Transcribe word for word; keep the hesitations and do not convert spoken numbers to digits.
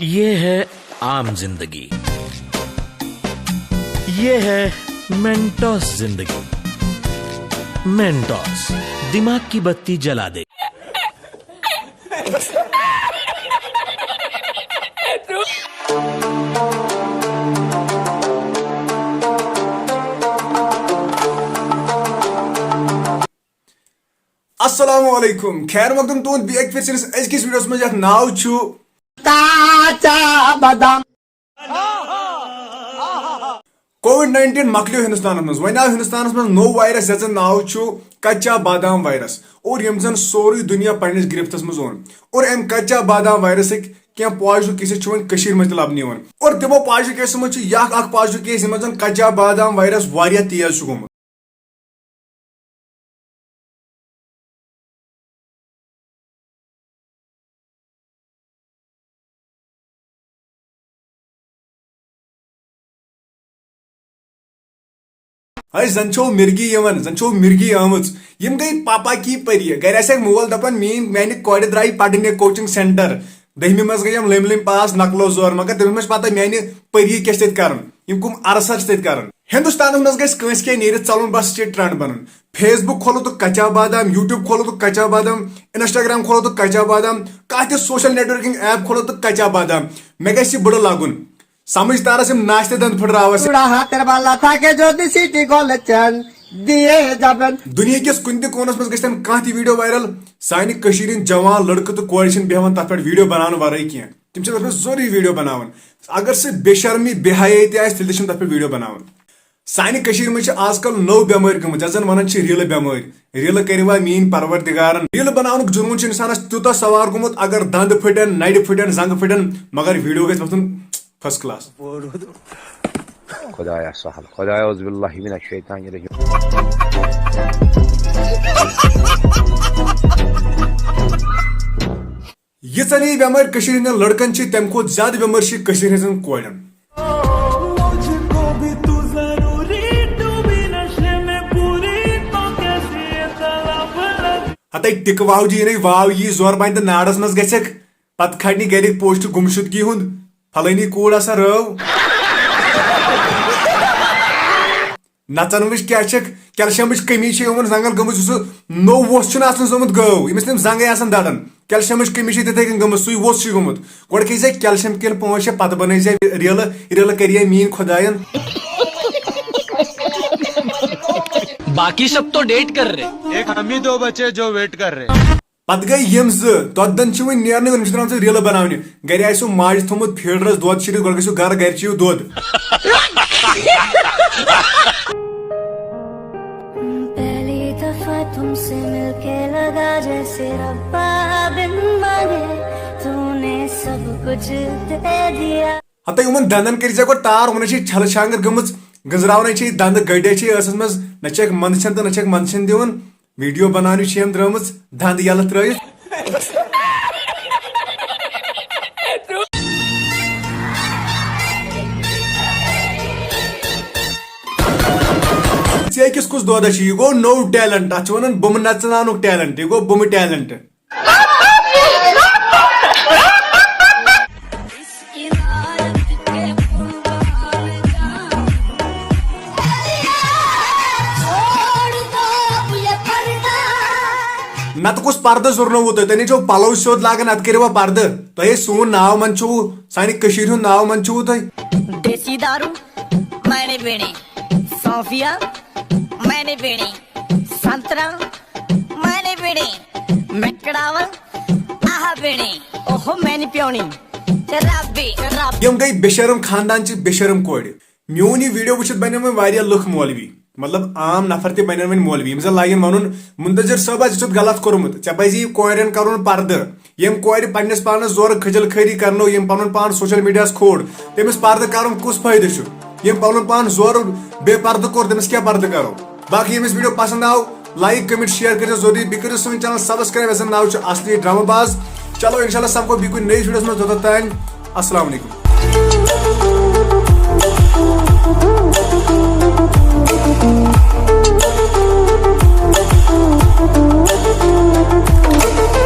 ये है आम जिंदगी, ये है मेंटोस जिंदगी। मेंटोस, दिमाग की बत्ती जला दे। السلام علیکم، خیر مقدم تُہُنٛد بیٚیہِ اَکہِ پھِرِ سٲنِس أزکِس ویٖڈیوَس منٛز، یَتھ ناو چھُ کاچا بادام۔ کووِڈ ناینٹیٖن مۄکلیو ہندوستانس منٛز، وۄنۍ آو ہندوستانس منٛز نوٚو وایرس یتھ زن ناو چھُ کچا بادام وایرس، اور ییٚمۍ زن سورُے دُنیا پننِس گرفتس منٛز اوٚن۔ اور امہِ کچا بادام وایرسٕکۍ کینٛہہ پازیٹیو کیسز چھِ وۄنۍ کٔشیٖرِ منٛز تہِ لبنہٕ یِوان۔ اور تِمو پازیٹیو کیسو منٛز چھُ یہِ اکھ، اکھ پازیٹیو کیس یِمن زن کچا بادام وایرس واریاہ تیز چھُ گوٚمُت۔ ہے، زن چھو مرگی یِوان، زن چھو مرگی آمٕژ۔ یِم گٔے پاپا کی پٔریہِ۔ گرِ آسہِ اکھ مول دپان، "میٲنۍ، میانہِ کورِ درٛایہِ پرنہِ کوچنگ سینٹر۔ دٔہمہِ منٛز گٔے یِم لٔمۍ لٔمۍ پاس، نقلو زور، مگر تٔمِس ما چھِ پتہ میانہِ پٔریہِ کیٛاہ چھِ تتہِ کران، یِم کٕم ارسر چھِ تتہِ کران۔" ہندوستانس منٛز گژھِ کٲنٛسہِ کینٛہہ نیٖرِتھ ژلُن، بس یہِ چھِ ٹرینڈ بنُن۔ فیس بک کھولو تہٕ کچا بادام، یوٹیوب کھولو تہٕ کچا بادام، انسٹاگرام کھولو تہٕ کچا بادام، کانٛہہ تہِ سوشل نیٹورکنگ ایپ کھولو تہٕ کچا بادام۔ مےٚ گژھِ یہِ بٕڑٕ لگُن۔ سمجھدارس یِم ناشتہٕ دند پھٕٹراوس۔ بوڑھا ہاتھ والا تھا کہ جو دی سٹی گول چند دیے جبن۔ دُنیا کِس کُنہِ تہِ کوٗنس منٛز گژھن کانٛہہ تہِ ویڈیو وائرل، سانہِ کٔشیٖرِ ہٕنٛدۍ جوان لڑکہٕ تہٕ کورِ چھِنہٕ بیہوان تتھ پٮ۪ٹھ ویڈیو بناونہٕ ورٲے کینٛہہ۔ تِم چھِ تتھ پٮ۪ٹھ ضروٗری ویڈیو بناوان۔ اگر سُہ بے شرمی، بے حیٲیی تہِ آسہِ، تیٚلہِ تہِ چھِنہٕ تتھ پٮ۪ٹھ ویڈیو بناوان۔ سانہِ کٔشیٖرِ منٛز چھِ آز کل نٔو بٮ۪مٲرۍ گٔمٕژ، یَتھ زَن وَنان چھِ ریٖلہٕ بٮ۪مٲرۍ۔ ریٖلہٕ کٔرِوا میٛٲنۍ پروردگارن۔ ریٖلہٕ بناونُک جنوٗن چھُ اِنسانَس تیوٗتاہ سوار گوٚمُت، اگر دَنٛد پھٕٹن، نَرِ پھٕٹن، زنٛگہٕ پھٕٹن، مگر ویٖڈیو گژھِ وۄتھُن first class۔ خدایا سہل، خدایا اعوذ باللہ من الشیطان الرجیم۔ ییٖژاہ یہِ بٮ۪مٲرۍ کٔشیٖرِ ہٕنٛدٮ۪ن لڑکن چھِ، تَمہِ کھۄتہٕ زیادٕ بٮ۪مٲرۍ چھِ کٔشیٖرِ ہٕنٛزن کورٮ۪ن۔ ہتے ٹِکہٕ واوجہِ یِنَے واو یی زورٕ بنہِ تہٕ نارس منٛز گژھکھ، پتہٕ کھالنی گرِکۍ پوسٹ گمشدگی ہُنٛد، فلٲنی کوٗر آسان رٲو۔ نژن وٕچھ کیٛاہ چھکھ، کیلشیمٕچ کمی چھے یِمن زنٛگن گٔمٕژ، یُس سُہ نوٚو ووٚژھ چھُنہٕ آسان زومُت گٲو، ییٚمِس تِم زنٛگے آسان دَران، کیلشیمٕچ کمی چھے تِتھے کٔنۍ گٔمٕژ، سُے ووٚژھ چھُے گوٚمُت۔ گۄڈٕ کھیٚیہِ زِ کیلشیم کِلہٕ پانٛژھ شےٚ، پتہٕ بنٲے زِ ریلہٕ، ریلہٕ کریے میٛٲنۍ خۄدایَن۔ باقی سب تو ڈیٹ کر رہے۔ ایک ہم ہی دو بچے جو ویٹ کر رہے۔ پتہٕ گٔے یِم زٕ، تۄتہٕ دَن چھِ وۄنۍ نیرنٕے، وۄنۍ چھِ درٛامژٕ ریٖلہٕ بناونہِ۔ گرِ آسہِ سُہ ماجہِ تھوٚمُت فیٖڈرَس دۄد چھِرِتھ، گۄڈٕ گٔژھِو گرٕ، گرِ چیٚیِو دۄد۔ پہلی دفعہ تم سے مل کے لگا جیسے ربا بن مانگے تو نے سب کچھ دے دیا۔ ہتہ یِمن دَنٛدَن کٔرۍ زِ گۄڈٕ تار، یِمن چھِ چھلہٕ چھانٛگٕر گٔمٕژ، گٔنٛزراونے چھِ یہِ دَنٛدٕ گٔٹے چھِ ٲسَس منٛز، نہ چھَکھ منٛدچھان تہٕ نہ چھَکھ منٛدچھان دِوان۔ ویڈیو بناونہِ چھِ أمۍ درٛٲمٕژ دَنٛد یَلہٕ ترٲوِتھ۔ ژےٚ أکِس کُس دۄدا چھُ؟ یہِ گوٚو نوٚو ٹیلنٹ، اَتھ چھِ وَنان بُمہٕ نَژناونُک ٹیلنٹ، یہِ گوٚو بُمہٕ ٹیلنٹ۔ نتہٕ کُس پردٕ زُرنووُ تۄہہِ؟ تۄہہِ نے چھو پلو سیوٚد لاگان، نتہٕ کٔرِوا پردٕ؟ تۄہے سون ناو منٛدچھوُ، سانہِ کٔشیٖرِ ہُنٛد ناو منٛدچھوُ تۄہہِ۔ دیسی دارو میں نے پینے، صوفیا میں نے پینے، سنترا میں نے پینے، مکڑاول آہ پینے، اوہو میں نے پیونی، شرابی، شراب۔ یِم گٔے بے شرم خاندان چہِ بے شرم کورِ۔ میون یہِ ویڈیو وٕچھِتھ بنن وۄنۍ واریاہ لُکھ مولوی، مطلب عام نفر تہِ بنن وۄنۍ مولوی، یِم زن لاگن ونُن، "منتظر صٲب، ژےٚ چھُتھ غلط کوٚرمُت، ژےٚ پزِ یہِ کورٮ۪ن کرُن پردٕ۔ یِم کورِ پننِس پانس زورٕ کھجل خٲری کرنو، یِم پنُن پان سوشل میڈیاہس کھول، تٔمِس پردٕ کرُن کُس فٲیدٕ چھُ؟ یِم پنُن پان زورٕ بے پردٕ کوٚر، تٔمِس کیٛاہ پردٕ کرو؟" باقٕے ییٚمِس ویڈیو پسند آو، لایک، کمنٹ، شیئر کٔرِو ضروری، بیٚیہِ کٔرِو سٲنۍ چینل سبسکرائب، یتھ زن ناو چھُ اصلی ڈرامہ باز۔ چلو انشاءاللہ سپدو بیٚیہِ کُنہِ نٔیِس ویڈیوس منٛز، توٚتتھ تام السلام علیکم۔